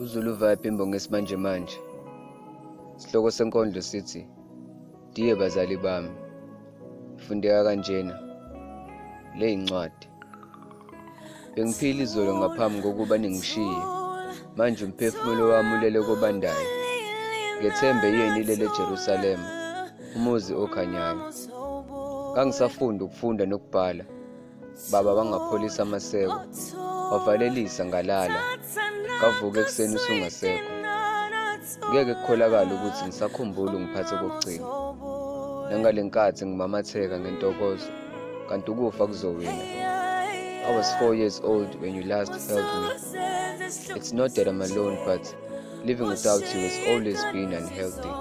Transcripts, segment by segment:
UZulu Vibe imbongi yesimanjemanje. Isihloko senkondlo sithi Diye bazali bami. Ifundeka kanjena. Le incwadi. Bengiphila izolo ngaphambi kokuba ningishiye. Manje umphefumulo wami ulele kobandayo. Ngethembe yini ilele eJerusalema, umuzi okhanyayo. Ngangisafunda ukufunda nokubhala. Baba wangapholisa amaseko, wavalelisa ngalala. Ngavuka ekuseni usungasekho. Ngeke kukholakale ukuthi ngisakhumbula ungiphathe kokugcina. Nangale nkathi ngimamatheka ngentokozo, kanti ukufa kuzowina. I was 4 years old when you last held me. It's not that I'm alone, but living without you has always been unhealthy.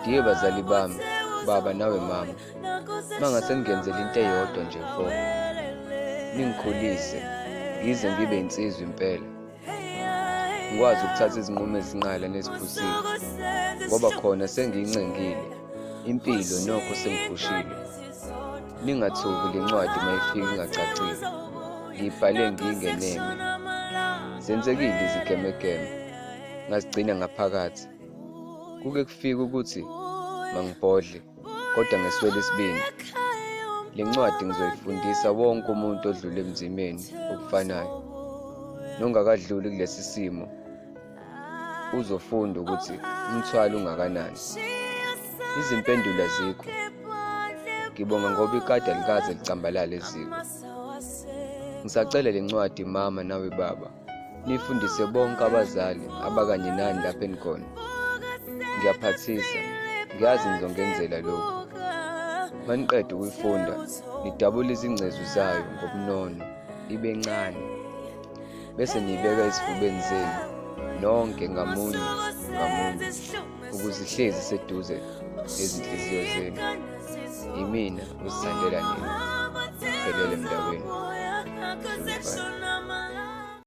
Dear bazali bami, baba nawe mama, mangase ningenzele into eyodwa nje vo. Ningikhulise, ngize ngibe insizwa impela. Ngikwazi ukuthatha izinqumo ezinqala neziphusile, ngoba khona sengiyincengile, impilo nokho sengiphushile. Ningathuki le ncwadi mayifika ingacacile, ngiyibhale ngingeneme. Zenzekile izigemegeme, ngazigcina ngaphakathi. Kuke kufike ukuthi mangibhodle kodwa ngeswele isibindi. Le ncwadi ngizoyifundisa wonke umuntu odlule ebunzimeni obufanayo nongakadluli kulesi simo uzofunda ukuthi umthwalo ungakanani. Izimpendulo azikho. Ngibonga ngoba ikati alikaze licambalale eziko. Ngisacela le ncwadi mama nawe baba. Nifundise bonke abazali abakanye nani lapho enikhona. Ngiyaphathisa, ngiyazi nizongenzela lokhu. Maniqeda ukuyifunda, nidabule izingcezu zayo ngobunono, ibe ncane. Bese niyibeka ezifubeni zenu nonke ngamunye ngamunye ukuze ihlezi iseduze nezinhliziyo zenu. Yimina ozithandela nina. Phelele Mndaweni.